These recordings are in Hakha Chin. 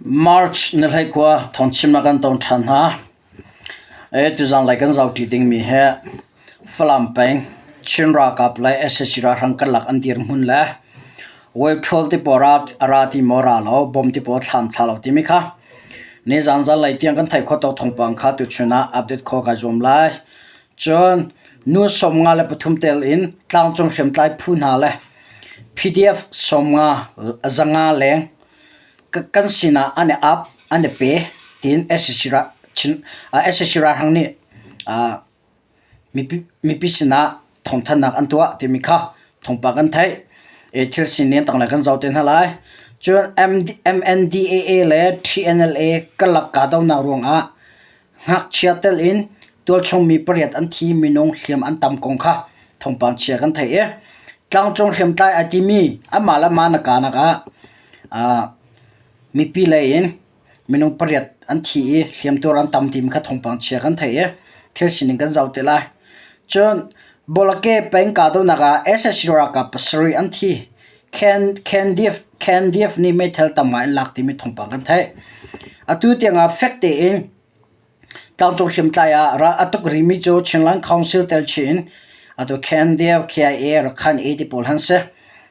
March ni hleikua thawngchimnak kan ton ṭhan hna. Tuzanlei kan zohṭi dingmi hi Falam peng Chin ralkap le sac ralhrang karlak an dirhmun le Wave ti pawl a ra ti maw ra lo, bom ti pawl thlam thla lo timi kha nizan zanlei tiang kan theih khawh tawk thawngpang kha tuchun ah update khawh kai zuam lai. Cun nu 53 tel in tlangcung hriamtlai phu hna le PDF 50 zanga leng kan sinah an i ap, an i pe tiin sac ralhrang nih mipi sinah thawngthanhnak an tuah timi kha thawngpang kan theih. Thil sining tanglei kan zoh te hna lai. Cun MNDAA le TNLA karlak kahdohnak ruangah ngakchia telh in tualchung mi pariat an thi, minung hliam an tam kong kha thawngpang chia kan theih i tlangcung hriamtlai ai timi anmah le mah na kahnak ah mipi lei in minung pariat an thi i hliamtuar an tam timi kha thawngpang chia kan theih i thil sining kan zoh te lai. Cun Bawlake peng kahdohnak ah sac ralkap pasarih an thi. KNDF nih meithal tam ngai an lak timi thawngpang kan theih. Atu tiangah fek tein tlangcung hriamtlai ah ral a tuk rihmi cu Chinland Council tel chih in atu KNDF, KIA, Rakhine A ti pawl han si.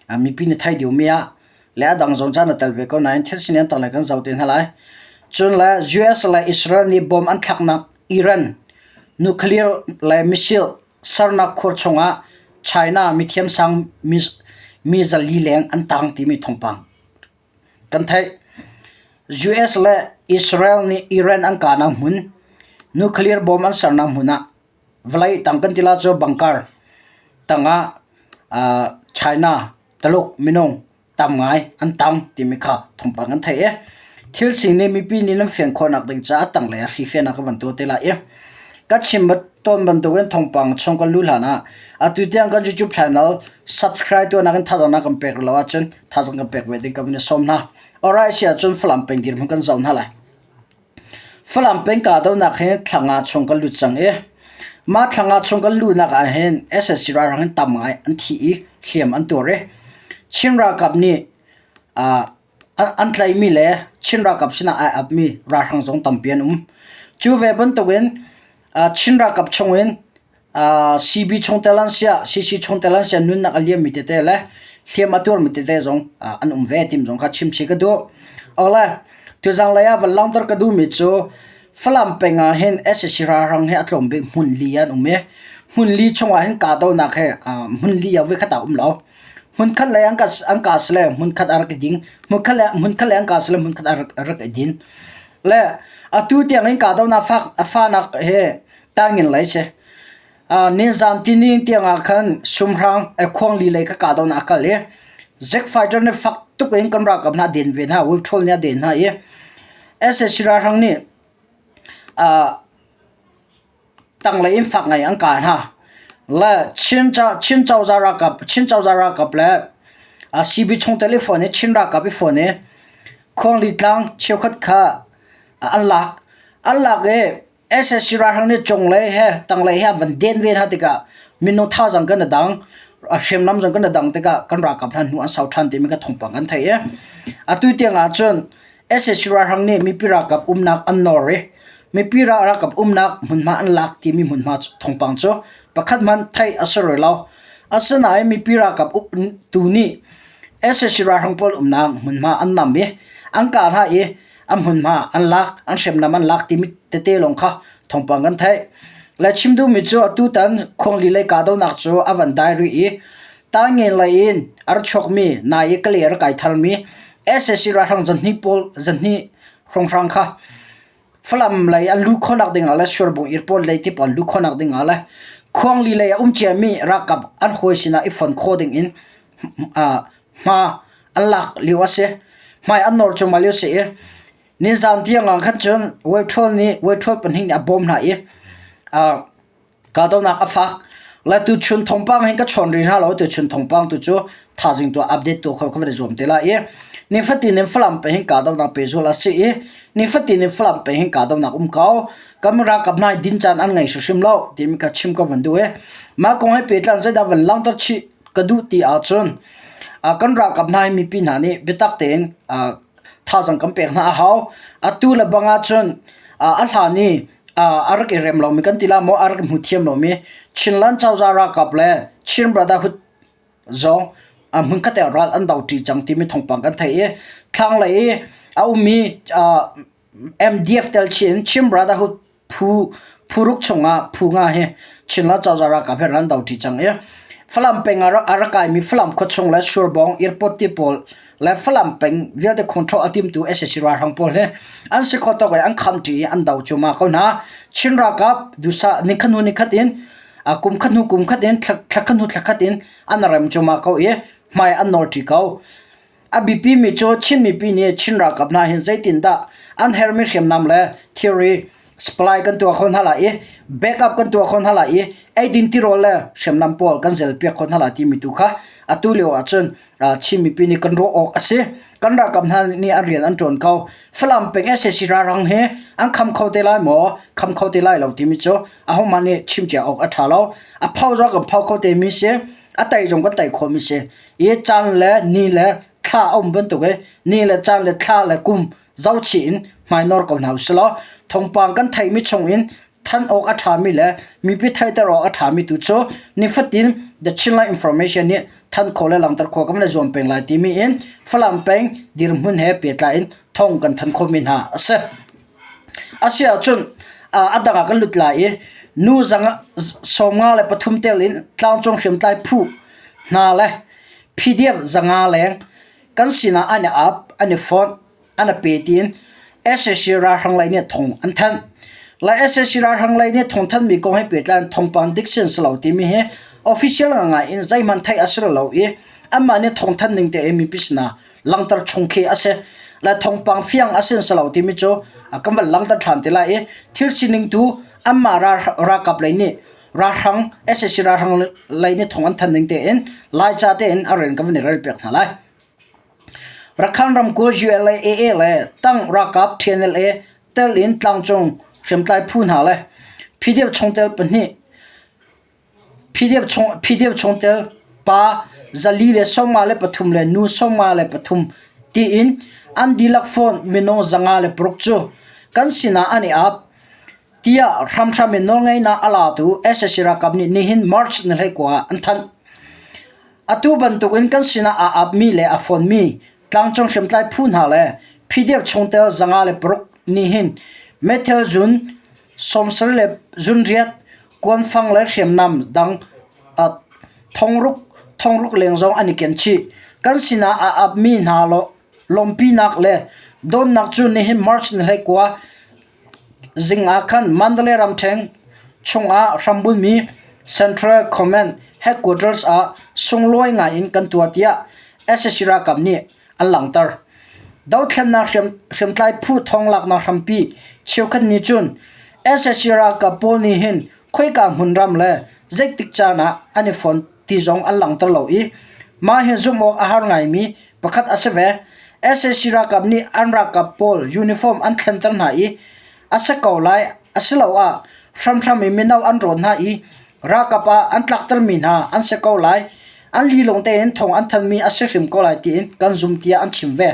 Mipi nih theih diomi ah le a dang zong caan a tel ve ko nain thil sining tanglei kan zoh te hna lai. Cun le US le Israel nih bom an thlaknak Iran nuclear le missile sernak khur chungah China mithiamsang mi zali leng an tang timi thawngpang kan theih. US le Israel nih Iran an kahnak hmun nuclear bomb an sernak hmun ah vawlei tang kan ti la cu bunker tangah China Taluk minung tam ngai an tang timi kha thawngpang an theih i thil sining mipi nih nan fian khawhnak ding caah tanglei ah hrifiahnak ka van tuah te lai i ka chim tawn bantukin thawngpang chung kan luh hlan ah atu tiang kan YouTube channel subscribe tuahnak in thazaang na kan pek lo ahcun thazaang kan pek ve ding ka van i sawm hna. Alright si ahcun Falam peng dirhmun kan zoh hna lai. Falam peng kahdohnak hi thla nga chung kan lut cang i mah thla nga chung kan luhnak ah hin sac ralhrang hin tam ngai an thi i hliam an tuar i Chin ralkap nih an tlaihmi le Chin ralkap sinah ai apmi ralhrang zong tampi an um. Cu ve bantukin Chin ralkap chungin CB chungtel an siah, CC chungtel an siah nunnak a liammi tete le hliam a tuarmi tete zong an um ve tim zong kha chimchih ka duh. Awle, tuzang lei ah van langhter ka duhmi cu Falam peng ah hin sac ralhrang hi a tlawm bik hmun li an um i hmun li chungah hin kahdohnak hi hmun li ah voikhat ah um lo. Hmun khat lei an kah sile hmun khat a rak i ding. Hmun khat lei an kah sile hmun khat a rak i din. Le atu tiang in kahdohnak fak a fahnak hi Tangin lei si. Nizan tini tiang ah khan sumhrang khuangli lei ka kahdohnak a kal i Zack fighter nih fak tuk in kan ralkap hna den ve hna, withdraw nih a den hna i sac ralhrang nih tanglei in fak ngai an kah hna. Le Chin Chin cozah ralkap Chin cozah ralkap le CB chungtel i fawn i Chin ralkap i fawn i Khuangli tlang cheukhat kha an lak. An lak i sac ralhrang nih cunglei he tanglei he an van den ve hna tikah minung thazaang kan i dang, hriamnam zong kan i dang tikah kan ralkap hna hnu an sau ṭhan timi kha thawngpang kan theih i atu tiang ahcun sac ralhrang nih mipi ralkap umnak an nawr i mipi ralkap umnak hmunhma an lak timi hmunhma thawngpang cu pakhat hmanh theih a si rih lo. Asinain mipi ralkap tu nih sac ralhrang pawl umnak hmunhma an nam i an kah hna i an hmunhma an lak, an hriamnam an lak timi tete lawng kha thawngpang kan theih. Le chim duhmi cu atutan khuangli lei kahdohnak cu a van dai rih i Tangen lei in a ra chuakmi nai i Kale a ra kai tharmi sac ralhrang zahnih pawl zahnih hrawnghrang kha Falam lei an luh khawhnak ding ah le Surbung airport lei tip an luh khawhnak ding ah le Khuangli lei a um ciami ralkap an hawi sinah i fon khawh ding in hma an lak lio a si. Hmai an nawr cuahmah lio a si i nizan tiang ah khan cun Waiṭhawl nih Waiṭhawl pahnih nih a bawm hna i kahdohnak a fak. Le tuchun thawngpang hin ka chawn rih hna lo. Tuchun thawngpang tu cu thaizing tu ah update tu kho ka van i zuam te lai i nifatin in Falam pe hin kahdohnak pehzul a si i nifatin in Falam pe hin kahdohnak um ko. Kan ralkap hna hi din caan an ngei hrimhrim lo timi kha chim ka van duh i mah kong he pehtlai zeidah van langhter chih ka duh ti ahcun kan ralkap hna hi mipi hna nih biatak tein Thazang kan pek hna a hau. Atu le bang ahcun a hlan i a rak i rem lomi kan ti la maw a rak i hmu thiam lomi Chinland cozah ralkap le Chin Brotherhood zong hmunkhat ah ral an doṭi cang timi thawngpang kan theih i thlanglei i a ummi MDF tel chin in Chin Brotherhood phu phuruk chungah phu nga hi Chinland cozah ralkap he ral an doṭi cang i Falam peng ah a rak kaimi Falam khuachung le Surbawng airport ti pawl le Falam peng vialte control a timtu sac ralhrang pawl hi an si kho tawk i an khamṭi i an do cuahmah ko hna. Chin ralkap duhsah nikhat hnu nikhat in kum khat hnu kum khat in thla khat hnu thla khat in an rem cuahmah ko i hmai an nawlṭi ko. A biapimi cu Chin mipi nih Chin ralkap hna hin zeitindah an herhmi hriamnam le thilri supply kan tuah kho hna lai i backup kan tuah kho hna lai i eidin tirawl le hriamnam pawl kan zelpiak kho hna lai timi tu kha atu lio ahcun Chin mipi nih kan ruah awk a si. Kan ralkap hna nih an rian an ṭuan ko. Falam peng sac ralhrang hi an kham kho te lai maw, kham kho te lai lo timi cu ahohmah nih chim cia awk a ṭha lo. A pho zong kan pho kho temi si, a tei zong kan tei khawhmi si. I caan le ni le thla a um bantuk i ni le caan le thla le kum zohchih in hmainawr ko hna usilaw thawngpang kan theihmi chungin than awk a ṭhami le mipi theihter awk a ṭhami tu cu nifatin The Chinland Information nih than khawh le langhter khawh kan le zuam peng lai timi in Falam peng dirhmun he pehtlai in thawng kan than khawhmi hna a si. Asiahcun a dang ah kan lut lai i nu 53 tel in tlangcung hriamtlai phu hna le PDF 500 leng kan sinah an i ap, an i fonh, an i pe tiin sac ralhrang lei nih thong an thanh. Lai sac ralhrang lei nih thong thanmi kong he pehtlai in thawngpang dik si an si lo timi hi official ngaingai in zeihmanh theih a si lo i anmah nih thawng thanh ning tein mipi sinah langhter chung khi a si. Le thawngpang fiang a sin si lo timi cu kan van langhter ṭhan te lai i thil sining tu anmah ralkap lei nih ralhrang sac ralhrang lei nih thawng an thanh ning tein Laica tein a rian kan van i rel piak hna lai. Rakhan ramkulh ULA-AA le tang ralkap TNLA tel in tlangcung hriamtlai phu hna le PDF chungtel pahnih PDF chungtel pa 453 le nu 53 tiin an dihlak fawn minung 506 cu kan sinah an i ap tiah hramhram in nawlngeihnak a latu sac ralkap nih nihin March ni 19 ah an thanh. Atu bantukin kan sinah aa apmi le a fawnmi tlangcung hriamtlai phu hna le PDF chungtel 506 nih hin meithal zun 70 le zunriat kuanfang le hriamnam dang thongruk thongruk leng zong an i ken chih. Kan sinah aa apmi hna lawmhpinak le dawnnak cu nihin March ni 19 zing ah khan Mandalay ramṭhen chungah hrambunmi Central Command Headquarters ah sunglawi ngai in kan tuah tiah sac ralkap nih an langhter. Dothlennak hriamtlai phu thawnglaknak hrampi cheukhat nih cun sac ralkap pawl nih hin khoika hmunram le zeitik caan ah an i fon ti zong an langhter lo i mah hi zumh awk a har ngaimi pakhat a si ve. Sac ralkap nih an ralkap pawl uniform an thlenter hna i a si ko lai asiloah hramhram in mino an rawn hna i ralkap ah an tlaktermi hna an si ko lai. An lilawng tein thawng an thanmi a si hrim ko lai tiin kan zum tiah an chim ve.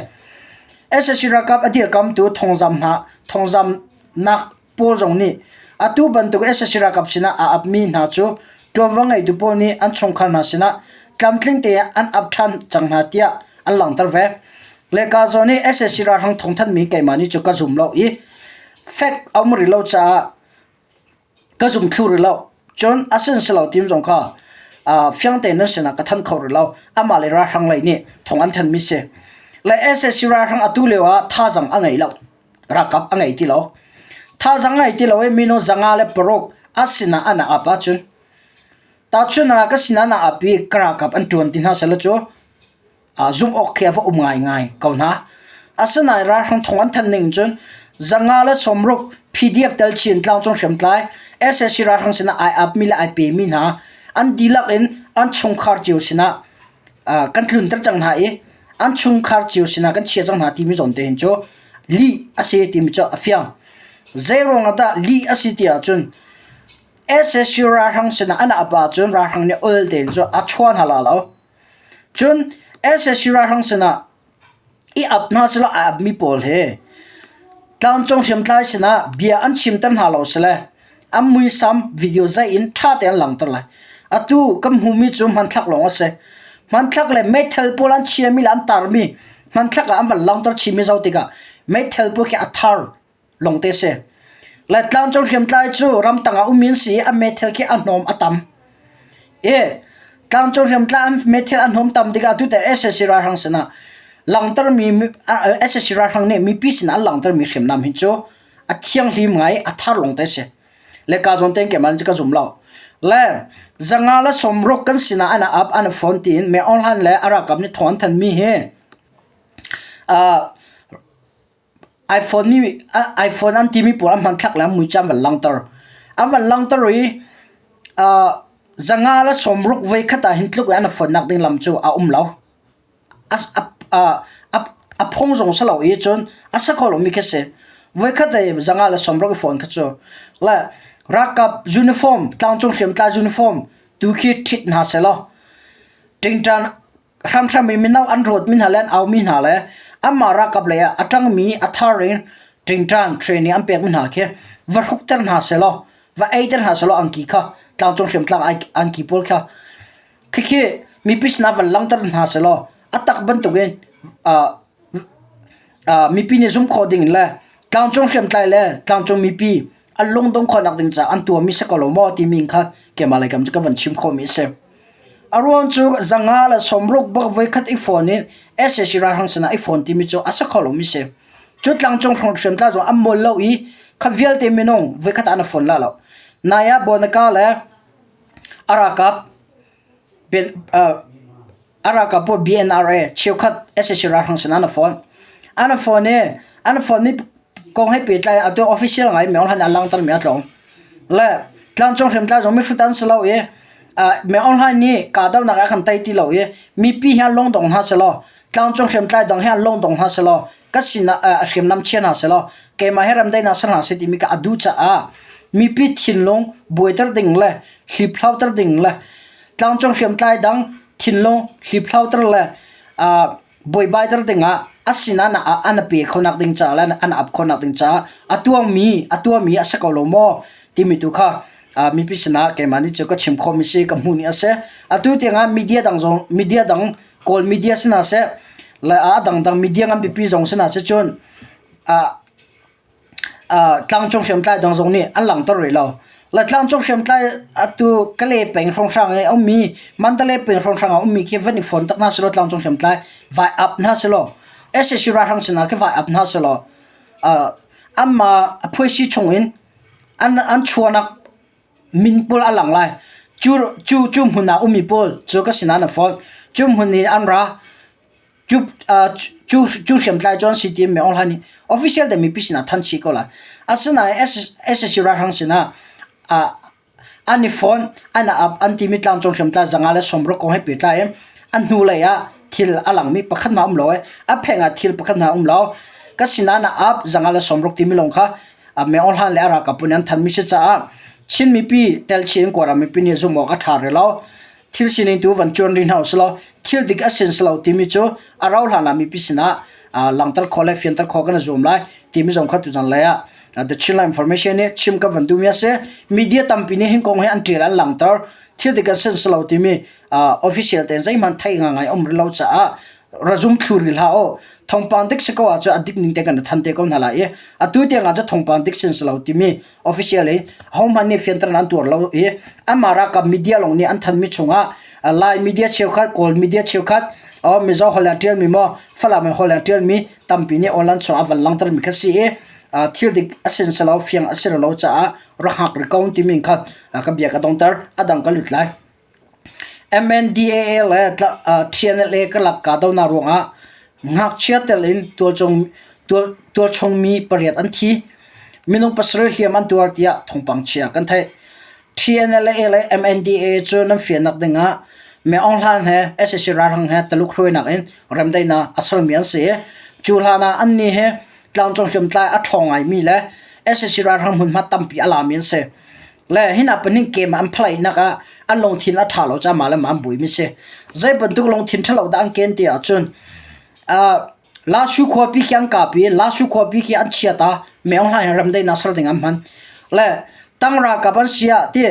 Sac ralkap a dirkamtu thawngzam hna thawngzamnak pawl zong nih atu bantuk sac ralkap sinah aa apmi hna cu ṭuanvo ngeitu pawl nih an chungkhar hna sinah tlamtling tein an ap ṭhan cang hna tiah an langhter ve. Leka zawn i sac ralhrang thawngthanhmi keimah nih cu ka zum lo i fek a um rih lo caah ka zum thlu rih lo. Cun a sin si lo tim zong kha fiang tein nan sinah ka thanh kho rih lo. Amah le ralhrang lei nih thawng an thanhmi si. Le sac ralhrang atu lio ah thazang a ngei lo. Ralkap a ngei ti lo. Thazang ngei ti lo i mino 506 a sinah an ap ahcun tahchun ah ka sinah na ap i ka ralkap an ṭuan ti hna sehla cu zumh awk khi a va um ngaingai ko hna. Asinain ralhrang thong an thanh ning cun 160 PDF tel chin tlangcung hriamtlai sac ralhrang sinah ai apmi le ai pemi hna an dihlak in an chungkhar cio sinah kan tlunter cang hna i an chungkhar cio sinah kan chia cang hna timi zawn te hin cu lih a si timi cu a fiang. Zei ruangah dah lih a si ti ahcun sac ralhrang sinah an ap ahcun ralhrang nih ol tein cu a chuah hna la lo. Cun sac ralhrang sinah. I ap hna selaw a apmi pawl he tlangcung hriamtlai sinah bia an chimter hna lo sile an muisam video zaih in ṭha tein an langhter lai. Atu kan hmuhmi cu hmanthlak lawng a si. Hmanthlak le meithal pawl an chiami le an tarmi hmanthlak ah an van langhter chinmi zoh tikah meithal pawl khi a thar lawngte a si. Le tlangcung hriamtlai cu ramtang ah ummi an si i an meithal khi a hnawm a tam. I tlangcung hriamtlai an meithal a hnawm tam tikah tutan sac ralhrang sinah langhtermi sac ralhrang nih mipi sinah an langhtermi hriamnam hi cu a thianghlim ngai a thar lawngte a si. Le ka zawn tein keimah nih ka zum lo. Le zanga le sawmruk kan sinah an ap an phone tiin me online le a ralkap nih thawng an thanmi hi iPhone nih iPhone an timi pawl an hmanthlak le an muica an van langhter. An van langhter i zanga le sawmruk voikhat ah hin tluk i an phone ding lam cu a um lo. A phung zong si lo i cun a si kho lomi khi si. Voikhat i zanga le sawmruk i phone kha cu le ralkap uniform tlangcung hriamtlai uniform tu khi ṭhit hna sehlaw ṭingṭan hramhram in mino an rawtmi hna le an aumi hna le anmah ralkap lei ah a ṭangmi a thar in ṭingṭan training an pekmi hna khi va hrukter hna sehlaw va eiter hna sehlaw angki kha tlangcung hriamtlang angki pawl kha khikhi mipi sinah van langhter hna sehlaw a tak bantukin mipi nih zumh khawh ding le tlangcung hriamtlai le tlangcung mipi an lungdong khawhnak ding caah an tuahmi si ko lo maw timi kha keimah lei kam cu ka van chim khawhmi a si. A ruang cu zanga le sawmruk bak voikhat i phone in sac ralhrang sinah i phone timi cu a si kho lomi si. Cu tlangcung hriamtlai zong an mual lo i kha vialte minung voikhat ah na phone la lo. Nai ah Bonaka le a ralkap A ralkap pawl BNRA cheukhat sac ralhrang sinah an phone. An phone i an phone mi kong he pehtlai atu official ngai Myo Hlan a langhter mi a tlawm. Le tlangcung hriamtlai zong mihrut an si lo i Myo Hlan nih kahdohnak a kan tei ti lo i mipi hi an lungdong hna selaw tlangcung hriamtlai dang hi an lungdong hna selaw ka sinah hriamnam chia hna selaw keimah hi remdaihnak ser hna seh timi ka a duh caah mipi thinlung buaiter ding le hliphlauter ding le tlangcung hriamtlai dang thinlung hliphlauter le buaibaiter dingah a sinah an pe khonak ding caah le an ap khonak ding caah a tuangmi a tuahmi a si ko lo maw timi tu kha mipi sinah keimah nih cu ka chim khawhmi si ka hmuh ni a si. Atu tiangah media dang zong media dang Kawl media sinah seh le a dangdang media ngan pipi zong sinah seh cun Tlangcung hriamtlai dang zong nih an langhter rih lo. Le tlangcung hriamtlai atu Kalay peng hrawnghrang i a ummi Mandalay peng hrawnghrang ah a ummi khi van i fon tak hna selaw tlangcung hriamtlai vai ap hna selaw sac ralhrang sinah khi vai ap hna selaw anmah a phuaisi chungin an an chuahnak min pawl a lang lai. Cu cu cu hmun ah ummi pawl cu ka sinah na fon. Cu hmun in an ra. Cu cu hriamtlai cu an si ti mi online nih official te mipi sinah thanh chih ko lai. Asinain sac ralhrang sinah an i phone an ap an timi tlangcung hriamtlai zanga le sawmruk kong he pehtlai in a hnulei ah thil a langmi pakhat hmanh a um lo i a pheng ah thil pakhat hmanh a um lo. Ka sinah na ap zanga le sawmruk timi lawng kha Myo Hlan le a ralkap nih an thanmi si caah Chin mipi tel chin in Kawlram mipi nih zumh awk a ṭha rih lo. Thil sining tu van cuan rih hna usih thil dik a sin si lo timi cu a rau hlan ah mipi sinah langhter khawh le fianter khawh kan i zuam lai timi zong kha tuzan lei ah The Chinland Information nih chim kan van duhmi a si. Media tampi nih hin kong hi an ṭial an langhter. Thil dik a sin si lo timi official tein zeihmanh theih ngangai um rih lo caah razum thlu rih hlah u. Thawngpang dik si ko ahcun a dik ning te kan i than te ko hna lai i atu tiang ah cun thawngpang dik sin si lo timi official in ahohmanh nih fianter an tuar lo i anmah ralkap media lawng nih an thanmi chungah Lai media cheukhat, Kawl media cheukhat, Mizo holh in ṭialmi maw Falam in holh in ṭialmi tampi nih online chungah van langhtermi kha si i thil dik a sin si lo, fiang a si lo caah rak hngak rih ko timi kha ka bia ka dongter. A dang ka lut lai. MNDAA le TNLA karlak kahdohnak ruangah ngakchia tel in tualchung mi pariat an thi. Minung pasarih hliam an tuar tiah thawngpang chia kan theih. TNLA le MNDAA cu nan fiannak dingah Myo Aung Hlaing he sac ralhrang he Taluk hruainak in remdaihnak a sermi an si i cu hlan ah annih hi tlangcung hriamtlai a ṭhawng ngaimi le sac ralhrang hmunhma tampi a lami an si. Le hina pahnih kem an phalainak ah an lungthin a ṭha lo caah mah le mah an buaimi si. Zei bantuk lungthin ṭhalo dah an ken ti ahcun uh, Lasu khuapi khi an kap i Lasu khuapi khi an chiat ah Min Aung Hlaing remdaihnak ser ding an hman. Le tang ralkap an si ah ti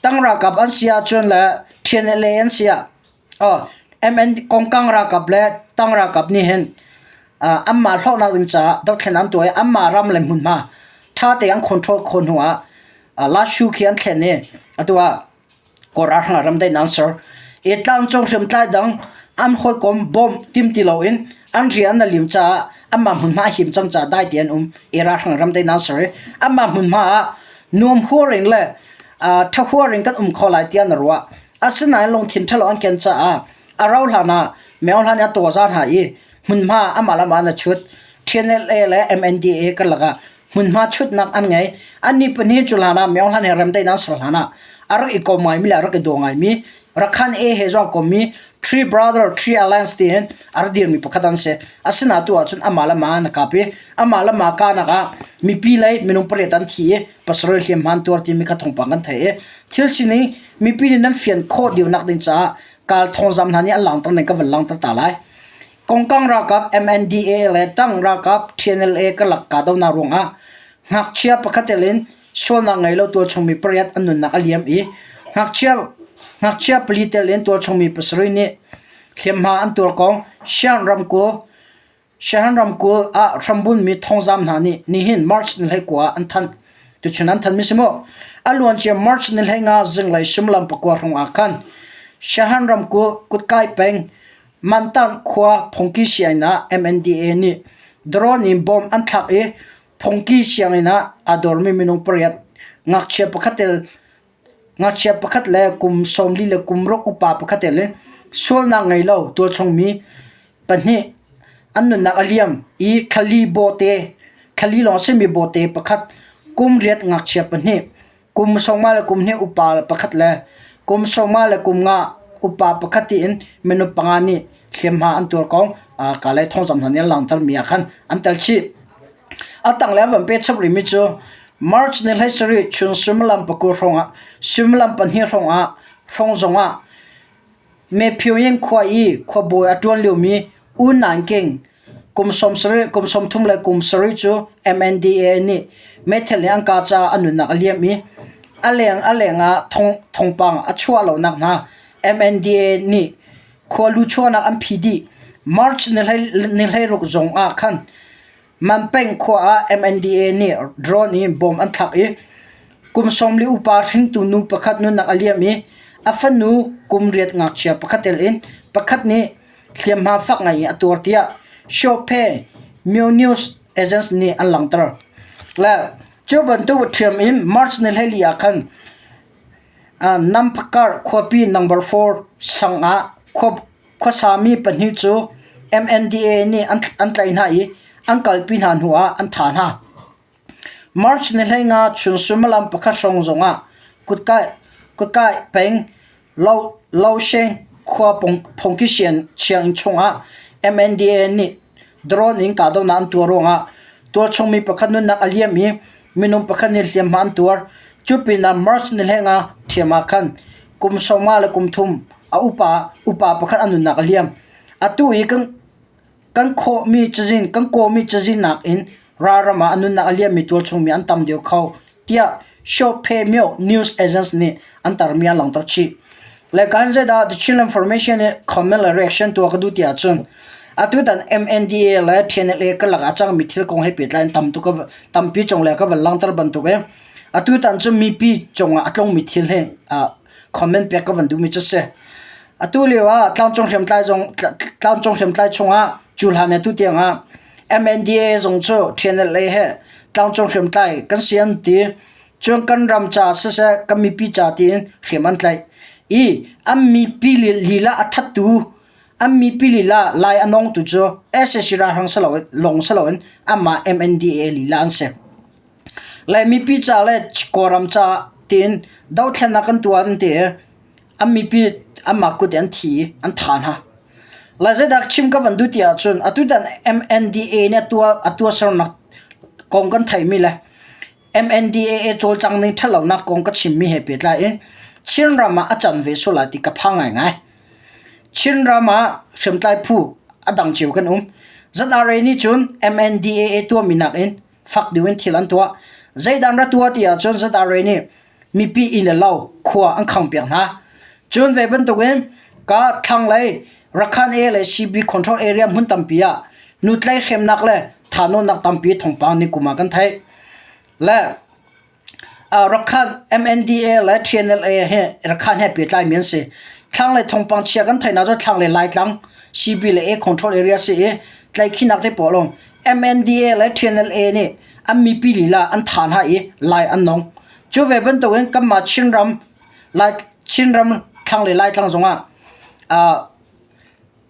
tang ralkap an si ahcun le TNLA an si ah oh MN kongkang ralkap le tang ralkap nih hin anmah hlawknak ding caah dothlen an tuah i anmah ram le hmunhma ṭha tein an control khawh hnu ah Lashu khi an thlen i atu ah Kawl ralhrang ah ramdaihnak an ser. I tlangcung hriamtlai dang an hawikom bawmh tim ti loin an rian an lim caah anmah hmunhma a him cang caah dai te an um i ralhrang ramdaihnak an ser i anmah hmunhma ah nuam huar in le ṭha huar in kan um kho lai tiah na ruah. Asinain lungthin ṭhalo an ken caah a rau hlan ah Myo Hlan a tawza hna i hmunhma amah le amah an i chut. TNLA le MNDAA karlak ah hmunhma chutnak an ngei. Annih pahnih cu hlan ah Myo Hlan he remdaihnak an ser hlan ah a rak i kom ngaimi le a rak i daw ngaimi Rakhan A he zong kommi Three Brother Three Alliance tiin a rak dirmi pakhat an si. Asinain tu ahcun amah le amah an kap i amah le amah kahnak ah mipi lei minung pariat an thi i pasarih hliamhma an tuar timi kha thawngpang kan theih i thil sining mipi nih nan fian khawh deuhnak ding caah kaal thawngzam hna nih an langhter ning ka van langhter ta lai. Kongkang ralkap MNDAA le Tang ralkap TNLA karlak kahdohnak ruangah ngakchia pakhat tel in sualnak ngei lo tualchung mi pariat an nunnak a liam i ngakchia ngakchia pali tel in tualchung mi pasarih nih hliamhma an tuar kong Shan ramkulh Shan ramkulh ah hrambunmi thawngzam hna nih nihin March ni 19 ah an thanh. Tuchun an thanmi si mu. A luancia March ni 15 zinglei suimilam pakua hrawng ah khan Shan ramkulh Kutkai peng Mantan khua phungki sianginn ah MNDAA nih drone in bomb an thlak i phungki sianginn ah aa dormi minung pariat ngakchia pakhat tel ngakchia pakhat le kum 40 le kum ruk upa pakhat tel in sualnak ngei lo tualchungmi pahnih an nunnak a liam i thlali bawhte thlali lawng a simi bawhte pakhat kum riat ngakchia pahnih kum sawmnga le kum hnih upa pakhat le kum sawmnga le kum nga upa pakhat tiin minung panga nih hliamhma an tuar kong Kalay thawngzamh hna nih an langhtermi ah khan an tel chih. A tanglei an van pechap rihmi cu March ni 17 chun suimilam pakul hrawngah suimilam pahnih hrawngah hrawng zongah Mephyuyin khua i khuabawi a ṭuan liomi U Naing King kum 30 kum 30 le kum sarih cu MNDAA nih meithal in an kah caah a nunnak a liam i a leng a leng ah thawngpang a chuah lonak hna MNDAA nih khualu chuahnak an phi dih. March ni 16 zong ah khan Manpeng khua ah MNDAA nih drone in bomb an thlak i kum 40 upa hringtu nu pakhat nunnak a liam i a fanu kum riat ngakchia pakhat tel in pakhat nih hliamhma fak ngai in a tuar tiah Shophe Myo News Agency nih an langhter. Le cu bantuk ṭhiam in March ni 14 ah khan Namphakar khuapi number 4 sang ah khua Khuasami pahnih cu MNDAA nih an tlaih hna i an kalpi hna hnuah an thah hna. March ni 15 chun suimilam pakhat hrawng zongah Kutkai peng Losheng khua phungki sianginn chungah MNDAA nih drone in kahdohnak an tuah ruangah tualchung mi pakhat nunnak a liam i minung pakhat nih hliamhma an tuar. Cu pinah March ni 15 ṭhiam ah khan kum 50 le kum thum a upa upa pakhat a nunnak a liam. Atu i kan kan khawhmi cazin kan kawmi cazin nakin ralram ah a nunnak a liammi tualchungmi an tam deuh kho tiah Shophe Myo News Agency nih an tarmi an langhter chih. Le kan zeidah The Chinland Formation nih comment le reaction tuah ka duh ti ahcun atutan MNDA le TNLA karlak ah a cangmi thil kong he pehtlai in tam tuk tampi cung le ka van langhter bantuk in atutan cu mipi cungah a tlungmi thil hi comment pek ka van duhmi cu si. Atu lio ah tlangcung hriamtlai zong tlangcung hriamtlai chungah cu hlan atu tiang ah MNDA zong cu TNLA he tlangcung hriamtlai kan si an ti. Cun kan ram ca siseh kan mipi ca tiin hriam an tlaih. I an mipi lila a thattu an mipi lila lai a nongtu cu sac ralhrang si loin lawng si loin anmah MNDAA lila an si. Lai mipi ca le Kawlram ca tiin dothlennak kan tuah an ti i an mipi anmah kut in an thi i an thah hna. Lai zeidah chim ka van duh ti ahcun atutan MNDAA nih a tuahsernak kong kan theihmi le MNDAA cawlcang ning ṭhatlonak kong ka chimmi he pehtlai in Chinram ah a can ve sual lai ti ka phang ngaingai. Chinram ah hriamtlai phu a dang cio kan um. ZRA nih cun MNDAA tuahmi nakin fak deuh in thil an tuah. Zeidah an ra tuah ti ahcun ZRA nih mipi inn le lo khua an khangpiak hna. Cun ve bantukin ka thlanglei Rakhan A le CB control area hmun tampi ah nutlei hremnak le thahnawnnak tampi thawngpang ni kum ah kan theih. Le Rakhan MNDA le TNLA he Rakhan he pehtlaimi an si. Thlanglei thawngpang chia kan theihnak cu thlanglei Laitlang CB le A control area si i tlaihkhihnak te pawl um. MNDA le TNLA nih an mipi lila an tha hna i lai an nong. Cu ve bantukin kanmah Chinram Lai Chinram thlanglei Laitlang zongah uh,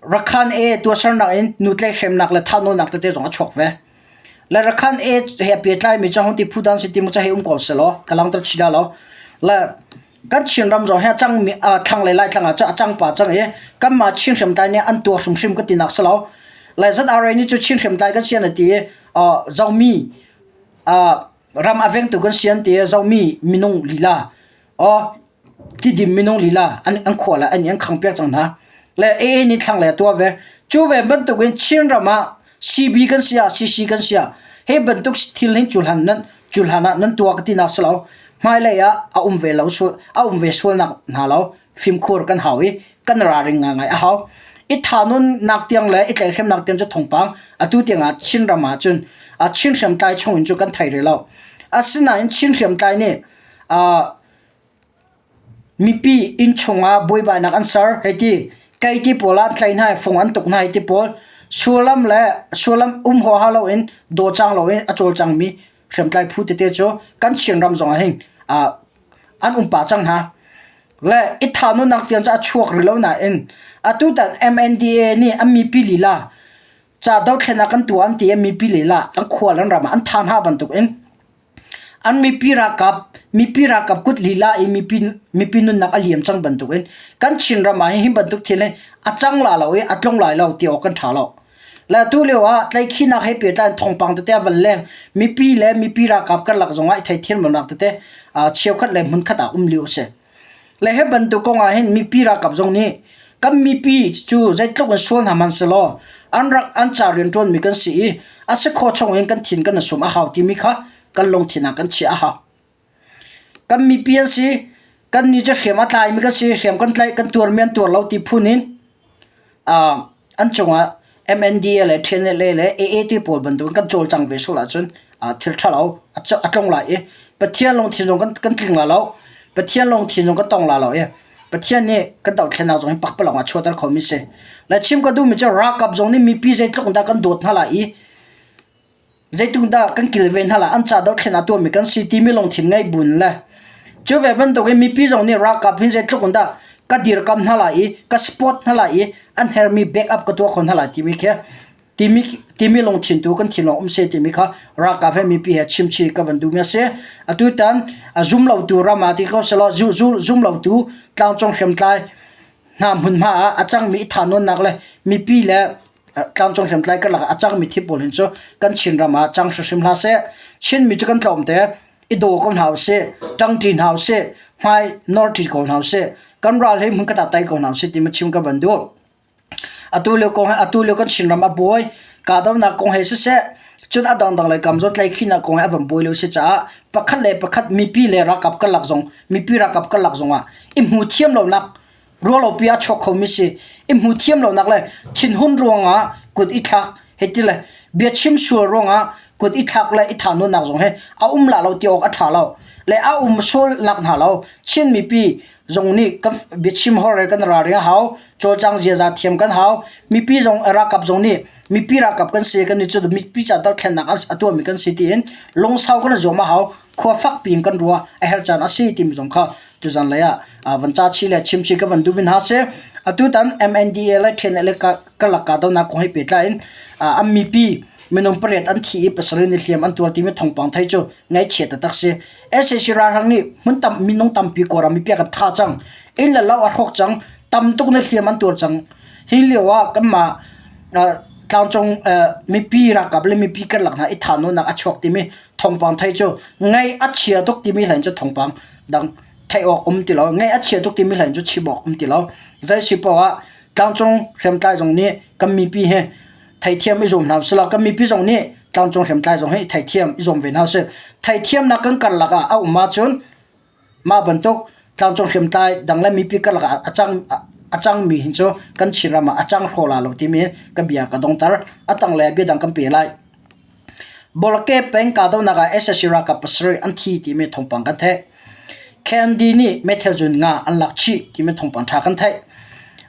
Rakhan A tuahsernak in nu tlaihhremnak le thahnawnnak tete zong a chuak ve. Le Rakhan A he pehtlaimi cu hung ti phu dan si ti mu ca hi um ko selaw ka langhter chih dah lo. Le kan Chinram zong hi a cangmi thlanglei Laitlang ah cun a cang pa cang i kanmah Chin hriamtlai nih an tuah hrimhrim ka tinak si lo. Le ZRA nih cu Chin hriamtlai kan sian a ti i zomi ram a vengtu kan sian ti i zomi minung lila aw Tidim minung lila an an khua le an an khangpiak cang hna. Le AA nih thlang le a tuah ve. Cu ve bantukin Chinram ah CB kan si ah CC kan si ah hi bantuk thil hin cuhlan nan cuhlan ah nan tuah ka tinak si lo. Hmailei ah a um ve lo sual a um ve sualnak hna lo fimkhur kan hau i kan ralring ngaingai a hau. I thanunnak tiang le i tlaihhremnak tiang cu thawngpang atu tiang ah Chinram ah cun Chin hriamtlai chung in cu kan thei rih lo. Asinain Chin hriamtlai nih Mipi innchung ah buaibainak an ser hei ti. Kei ti pawl ah an tlaih hna i fung an tuk hna hei ti pawl. Sullam le sullam um huaha loin dawcang loin a cawlcangmi hriamtlai phu tete cu kan Chinram zong ah hin an um pah cang hna. Le i thahnawnnak tiang cu a chuak rih lo nain atutan MNDAA nih an mipi lila ca dothlennak kan tuah an ti i mipi lila an khual an ram ah an thah hna bantukin An mipi ralkap mipi ralkap kut lila i mipi mipi nunnak a liam cang bantukin kan Chinram ah hin hi bantuk thil hi a cang la lo i a tlung lai lo ti awk kan ṭha lo. Le atu lio ah tlaihkhihnak he pehtlai in thawngpang tete a van leng. Mipi le mipi ralkap karlak zongah i theithiamlonak tete cheukhat le hmunkhat ah um lio a si. Le hi bantuk kong ah hin mipi ralkap zong nih kan mipi cu zeitluk in sual hna hmanh selaw an rak an ca rianṭuanmi kan si i a si khawh chung in kan thin kan i sum a hau timi kha kan lungthin ah kan chiah a hau. Kan mipi an si, kan nih cu hriam a tlaimi kan si, hriam kan tlaih kan tuarmi an tuar lo ti phun in an cungah MNDA le TNLA le AAT pawl bantukin kan cawlcang ve sual ahcun thil ṭhalo a tlung lai i Pathian lungthin zong kan tling lai lo. Pathian lungthin zong kan tong lai lo i Pathian nih kan dohthlennak zong hi pakpalawng ah chuahter khomi si. Le chim ka duhmi cu ralkap zong nih mipi zeitluk in dah kan dawt hna lai i Zeitung dah kan kilven hna lai, an ca dothlen ah tuahmi kan si timi lungthin ngei buin le cu ve bantukin mipi zong nih ralkap hin zeitluk in dah ka dirkam hna lai i ka support hna lai i an hermi backup ka tuah kho hna lai timi khi timi timi lungthin tu kan thinlung um se timi kha ralkap he mipi he chimchi ka van duhmi a si. Atutan a zum lotu ram ah ti ko selaw zum lotu tlangcung hriamtlai hna hmunhma ah a cangmi i thahnawnnak le mipi le tlangcung hriamtlai karlak ah a cangmi thi pawl hin cu kan Chinram ah cang hrimhrim hlah seh. Chinmi cu kan tlawm te i daw ko hna usih, ṭangṭi hna usih, hmai nawrṭi ko hna usih, kan ral hi hmun khat ah tai ko hna usih ti chim ka van duh. Atu lio kong he atu lio kan Chinram a buai, kahdohnak kong he siseh, cun a dangdang lei kam zawn tlaihkhihnak kong he a van buai lio si caah pakhat le pakhat mipi le ralkap karlak zong mipi ralkap karlak zong ah i hmu thiam lonak ruahlopi ah chuak khomi si i hmu thiam lonak le thinhun ruangah kut i thlak hei ti le biachim sual ruangah kut i thlak le i thahnawnnak zong hi a um la lo ti awk a ṭha lo le a um sualnak hna lo Chin mipi zong nih kan biachim hor kan ralring a hau cawlcang ziaza thiam kan hau mipi zong ralkap zong nih mipi ralkap kan si kan i cu mipi ca dothlennak a tuahmi kan si tiin lungsau kan zuam a hau khua fak piin kan ruah a herh caan a si timi zong kha tuzan lei ah van ca chi le chim chi ka van duh min ha si atutan MNDA le TNLA karlak kahdohnak kong he pehtlai in an mipi minung pariat an thi i pasarih nih hliam an tuar timi thawngpang thei cu ngaihchia taktak si. SAC ralhrang nih hmun tam minung tampi Kawlram mipi a kan thah cang. Inn le lo a hrawk cang. Tam tuk nih hliam an tuar cang. Hi lio ah kanmah tlangcung mipi ralkap le mipi karlak hna i thahnawnnak a chuak timi thawngpang thei cu ngaih a chia tuk timi hlain cu thawngpang dang theih awk um ti lo. Ngaih a chia tuk timi hlain cu chim awk um ti lo. Zei si paoh ah tlangcung hriamtlai zong nih kan mipi hi. Theithiam i zuam hna usih kan mipi zong nih tlangcung hriamtlai zong hi theithiam i zuam ve hna usih. Theithiamnak kan karlak ah a um ahcun mah bantuk tlangcung hriamtlai dang le mipi karlak ah a cang a cangmi hin cu kan Chinram ah a cang hraw la lo timi ka bia ka dongter. A tanglei ah bia dang kan pe lai. Bawlake peng kahdohnak ah sac ralkap pasarih an thi timi thawngpang kan theih. KND nih meithal zun nga an lak chih timi thawngpang ṭha kan theih.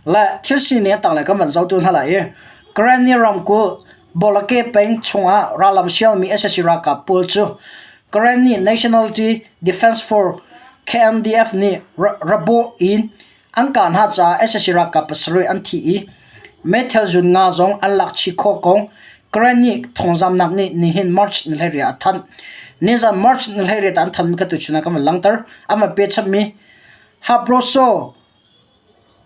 Le thil sining a tanglei kan van zoh tu hna lai i Karenni ramkulh Bawlake peng chungah rallam sialmi sac ralkap pawl cu Karenni Nationality Defense Force KNDF nih Rabaw in An kah hna caah sac ralkap pasarih an thi i meithal zun nga zong an lak chih khawh kong Karen nih thawngzamnak nih nihin March ni 18 ah a thanh. Nizan March ni 18 ah an thanmi kha tuchun ah kan van langhter. An van pechapmi Habroso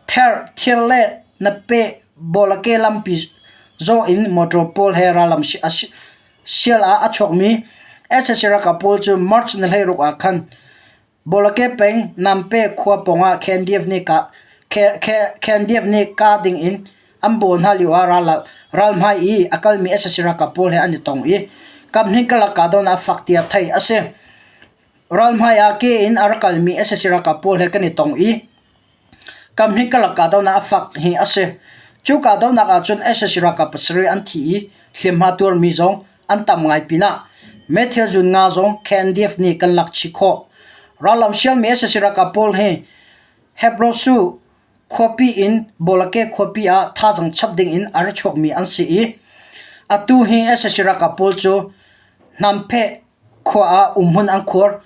Ther Thir le Nape Bawlake lampi zawh in motor pawl he rallam sial ah a chuakmi sac ralkap pawl cu March ni 16 ah khan Bawlake peng Nampe khua pawngah KNDF nih kah dingin an bawl hna lioah ralhmai i a kalmi sac ralkap pawl he an i tong i kaphnih karlak kahdohnak a fak tiah theih a si. Ralhmai ah ke in a rak kalmi sac ralkap pawl he kan i tong i Kaphnih karlak kahdohnak a fak hi a si. Cu kahdohnak ahcun sac ralkap pasarih an thi i hliamhma tuarmi zong an tam ngai pinah meithal zun nga zong KNDF nih kan lak chih khawh. Rallam sialmi sac ralkap pawl hi Hebrosu khuapi in Bawlake khuapi ah thazaang chap ding in a ra chuakmi an si i atu hi sac ralkap pawl cu Hnampheh khua ah umhmun an khuar.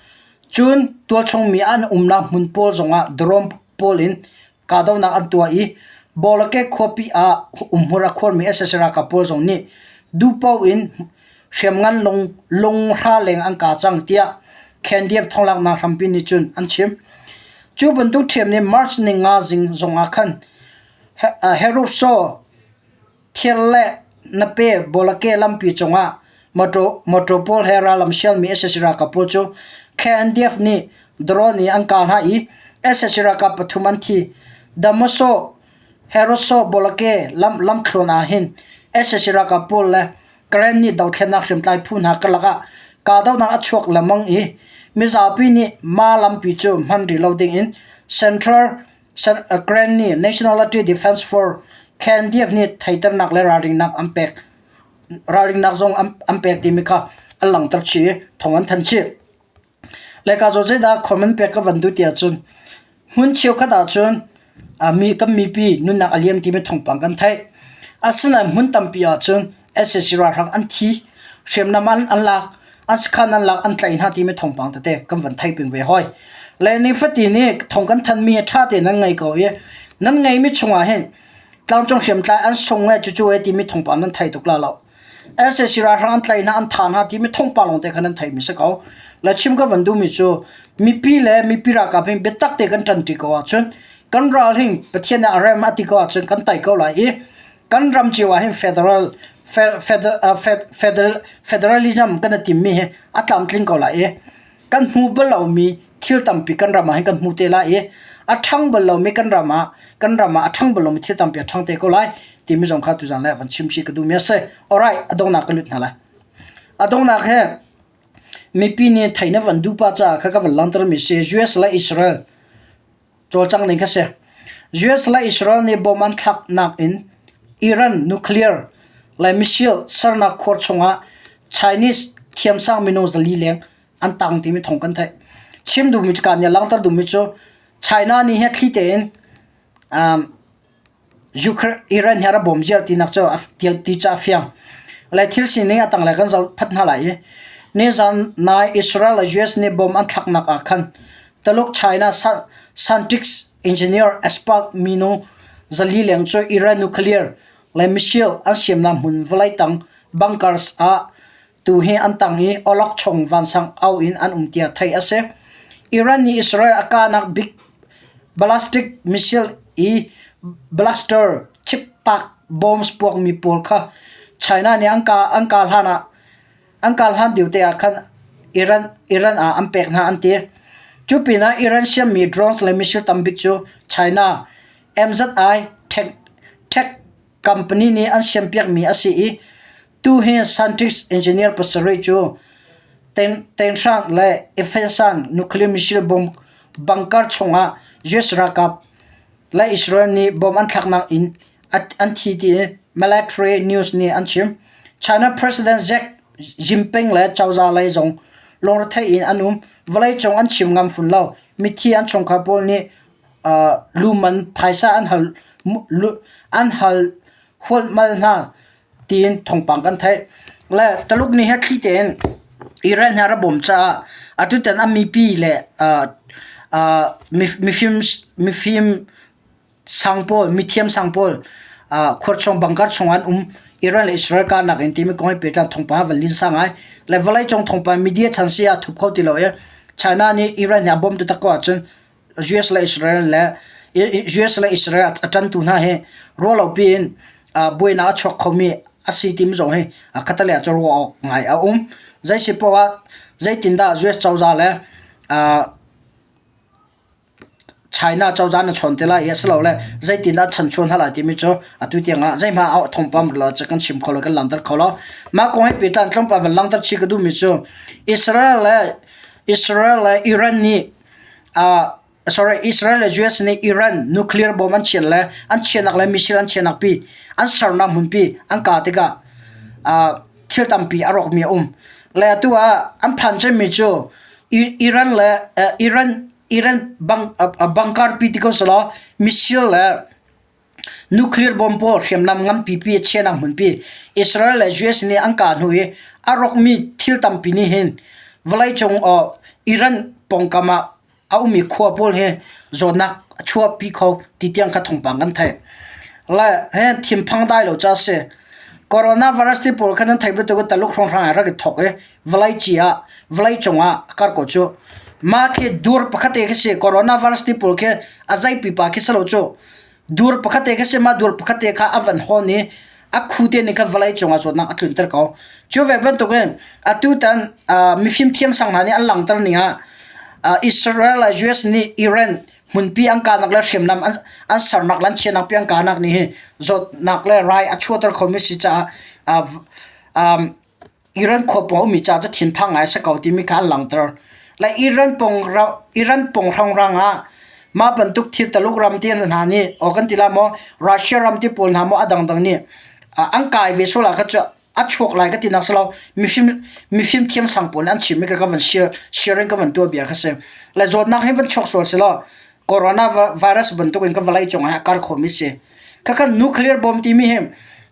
Cun tualchung mi an umnak hmun pawl zongah drone pawl in kahdohnak an tuah i Bawlake khuapi ah umhmun a khuarmi sac ralkap pawl zong nih duhpaoh in hriamngan lunghra leng an kah cang tiah KNDF thonglaknak hrampi nih cun an chim. Cu bantuk ṭhiam nih March ni nga zing zongah khan Heruso Thir le Nape Bawlake lampi cungah mawṭaw pawl he rallam sialmi sac ralkap pawl cu KNDF nih drone in an kah hna i sac ralkap pathum an thi. Damaso Heroso Bawlake lamthluan ah hin sac ralkap pawl le Karen nih dothlennak hriamtlai phu hna karlak ah kahdohnak a chuak lengmang i mizapi nih mah lampi cu hman rih lo dingin Central Karen nih Nationality Defense Force KNDF nih theiternak le ralringnak an pek ralringnak zong an pek timi kha an langhter chih i thawng an thanh chih. Le ka zaw zeidah comment pek ka van duh tiah cun hmun cheukhat ahcun mi kan mipi nunnak a liam timi thawngpang kan theih. Asinain hmun tampi ahcun sac ralhrang an thi, hriamnam an lak, an sakhan an lak, an tlaih hna timi thawngpang tete kan van theih peng ve hoi. Le nifatin i thawng kan thanmi hi ṭha tein nan ngei ko i nan ngeimi chungah hin tlangcung hriamtlai an sung e cucu e timi thawngpang nan thei tuk la lo. Sac ralhrang an tlaih hna an thah hna timi thawngpang lawngte kha nan theimi si ko. Le chim ka van duhmi cu mipi le mipi ralkap hin biatak te kan ṭanṭi ko ahcun kan ral hin Pathian nih a rem a ti ko ahcun kan tei ko lai i kan ram cio ah hin federal federalism kan i timmi hi a tlamtling ko lai i kan hmu bal lomi thil tampi kan ram ah hin kan hmu te lai i a ṭhang bal lomi kan ram ah kan ram ah a ṭhang bal lomi thil tampi a ṭhang te ko lai timi zong kha tuzan le van chim chih ka duhmi a si. Alright, a donghnak ka lut hna lai. A donghnak he mipi nih theih na van duh pa caah kha ka van langhtermi si US le Israel cawlcang ning kha si. US le Israel nih bom an thlaknak in Iran nuclear le missile sernak khuar chungah Chinese thiamsang minung 400 leng an tang timi thawng kan theih. Chim duhmi cu kaa nih a langhter duhmi cu China nih hi thli tein um, Iran hi a ra bawm ziar tinak cu ti cu a fiang. Le thil sining a tanglei kan zoh phat hna lai i nizan nai Israel le US nih bom an thlaknak ah khan Taluk China scientist engineer expert minu 400 leng cu Iran nuclear le missile an siamnak hmun vawlei tang bunkers ah Tu hi an tang i awlokchong vansang au in an um tiah theih a si. Iran nih Israel a kahnak bik ballistic missile i blaster chip pak bombs puakmi pawl kha China nih an kah an kah hlan ah an kah hlan deuh te ah khan Iran Iran ah an pek hna an ti. Cu pinah Iran siammi drones le missile tambik cu China MZI Tech Tech. Company nih an siampiakmi a si i tu hi scientist engineer pasarih cu Tehran le Efesan nuclear missile bomb bunker chungah US ralkap le Israel nih bomb an thlaknak in an thi ti military news nih an chim. China President Xi Jinping le cozah lei zong lungrethei in an um. Vawleicung an chim ngam fawn lo. Mithi an chungkhar pawl nih luman phaisa an hal hualmal hna tiin thawngpang kan theih. Le Taluk nih hi thli tein Iran he a rak bawmh caah atutan a mipi le mifim mifim sang pawl mithiam sang pawl khuarchung bunker chung an um. Iran le Israel kahnak in timi kong he pehtlai thawngpang a van linsa ngai. Le vawleicung thawngpang media chan si ah thup kho ti lo i China nih Iran he a bawmh taktak ko ahcun US le Israel le US le Israel a ṭantu hna hi ruahlopi in buainak a chuak khomi a si timi zong hi khatalei ah cun ruah awk ngai a um. Zei si paoh ah zeitindah US cozah le China cozah na chawn te lai i asilole zeitindah chanchuan hna lai timi cu atu tiangah zeihmah a thawngpang lo cu kan chim kho lo kan langhter kho lo. Mah kong he pehtlai tlawmpal van langhter chih ka duhmi cu Israel le Israel le Iran nih sorry Israel le US nih Iran nuclear bomb an chian le an chiahnak le missile an chiahnak pi an sernak hmunpi an kah tikah thil tampi a rawkmi a um. Le atu ah an phan cemmi cu Iran le Iran Iran bang bunker pi ti ko selaw missile le Nuclear bomb pawl hriamnam nganpipi a chiahnak hmunpi Israel le US nih an kah hnu i a rawkmi thil tampi nih hin vawleicung Iran pawngkam ah a ummi khua pawl hi zawtnak a chuahpi kho ti tiang kha thawngpang kan theih. Le he thinphang dai lo ca a si. Coronavirus ti pawl kha nan theih bantuk in Taluk hrawnghrang ah rak i thawk i vawleici ah vawleicung ah a kar ko cu. Mah khi dur pakhat te khi si coronavirus ti pawl khi a zei pipa khi si lo cu. Dur pakhat te khi si mah dur pakhat te kha a van hawn i a khu te nih khan vawlei cungah zawtnak a tlunter ko. Cu ve bantukin atutan mifim thiamsang hna nih an langhter ning ah Israel le US nih Iran hmunpi an kahnak le hriamnam an sernak le an chiahnak pi an kahnak nih hi zawtnak le rai a chuahter khomi si caah Iran khua pawng ummi caah cu thinphang ngai a si ko timi kha an langhter. Le Iran pawng Iran pawng hrawnghrang ah mah bantuk thil Taluk ram te hna nih aw kan ti la maw Russia ram te pawl hna maw a dangdang nih an kai ve sual ah kha cu a chuak lai ka ti nak si lo mifim mifim thiam sang pawl nih an chimmi ka ka van share sharing ka van tuah bia kha si. Le zawtnak hi van chuak sual si law coronavirus bantuk in ka vawlei cung ah a kar khomi si. Khakha nuclear bomb timi hi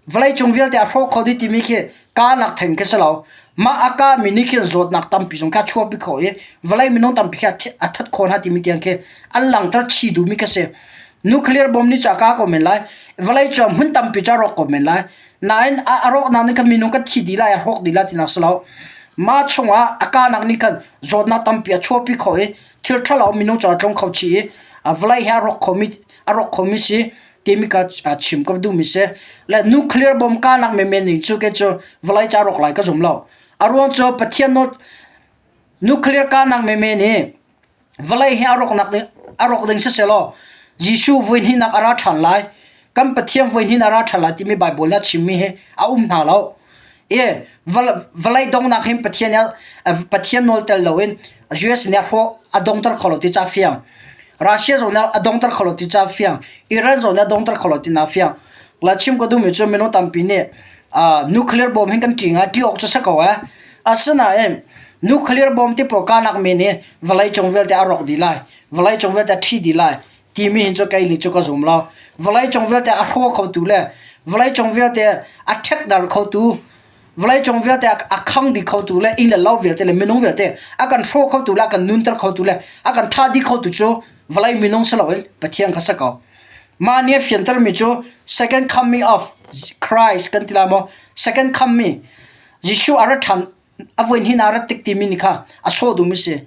vawleicung vialte a hrawk kho dih timi khi kahnak theng khi si lo. Mah a kahmi nih khin zawtnak tampi zong kha a chuahpi khawh i vawlei minung tampi khi a that khawh hna timi tiang khi an langhter chih duhmi khi si. Nuclear bomb nih cu a kah ko men lai. Vawlei cu hmun tampi cu a rawk ko men lai. Nain a rawknak nih khan minung kan thi dih lai, a hrawk dih lai tinak si lo. Mah chungah a kahnak nih khan zawtnak tampi a chuahpi khawh i thil ṭhalo minung cu a tlung kho chih i vawlei hi a rawk khomi a rawk khomi si timi ka chim ka duhmi si. Le nuclear bomb kahnak menmen ning cu kei cu vawlei ca rawk lai ka zum lo. A ruang cu Pathian nawl nuclear kahnak menmen hi vawlei hi a rawknak ding a rawk ding siselaw Jesuh voi hnihnak a ra ṭhan lai. Kan Pathian voi hnih a ra ṭhan lai timi Baibal nih a chimmi hi a um hna lo. I vawlei donghnak hin Pathian nih Pathian nawl tel loin US nih a hrawh a dongter kho lo ti ca fiang. Russia zong nih a dongter kho lo ti ca fiang. Iran zong nih a dongter kho lo ti na fiang. La chim ka duhmi cu minung tampi nih nuclear bomb hin kan ṭih ngai ṭih awk cu si ko eh. Asinain nuclear bomb ti pawl kahnak men hi vawlei cung vialte a rawk dih lai. Vawlei cung vialte a ṭhi dih lai. Timi hin cu kei nih cu ka zum lo. Vawleicung vialte a hraw khotu le vawleicung vialte a ṭhekdar khotu, vawleicung vialte a khang dih khotu le inn le lo vialte le minung vialte a kan hraw khotu le a kan nunter khotu le a kan thah dih khotu cu vawlei minung si loin Pathian kha si ko. Mah nih a fiantermi cu second coming of Christ kan ti lai maw? Second coming Jesuh a ra ṭhan a voi hnih a rat tik timi nih kha a sawh duhmi si.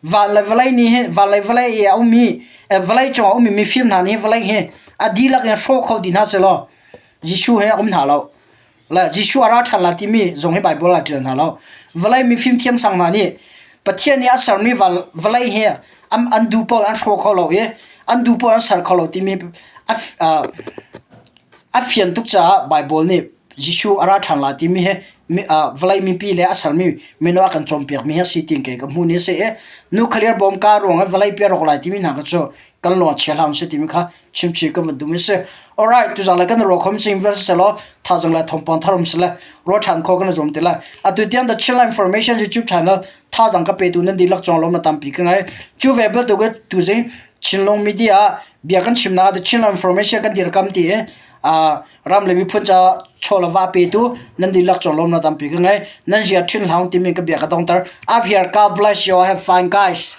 Van le vawlei nih hin van le vawlei i a ummi vawlei cungah a ummi mifim hna nih vawlei hi a dihlak in hrawh kho dih hna sehlaw Jesuh he a um hna lo. Le Jesuh a ra ṭhan lai timi zong hi Baibal ah ṭial hna lo. Vawlei mifim thiamsang hna nih Pathian nih a sermi vawlei hi an duh paoh an hrawh kho lo i an duh paoh an ser kho lo timi a. A fian tuk caah Baibal nih Jesuh a ra ṭhan lai timi hi vawlei mipi le a sermi mino a kan cawnpiakmi hi a si tiin kei ka hmuh ni a si i nuclear bomb kah ruang i vawlei pi a rawk lai timi hna kha cu kan lung a chia hlah si timi kha chimchih kan van duhmi a si. Alright, tuzaan le kan i ruah khom sing vial siselaw thazang le thawngpang thar um sile ruah ṭhan khawh kan i zuam ti lai. Atu tiang The Chinland Information YouTube channel thazang ka petu nan dihlak cung lawm na tampi ka ngei. Cu ve bantuk tuzing Chinlung media ah bia kan chimnak The Chinland Information kan dirkam ti i ram le miphun ca chaw le va petu nan dihlak cung lawm na tampi ka ngei. Nan zia ṭhin hlang timi ka bia ka dongter. I've here God bless you. Have fun guys.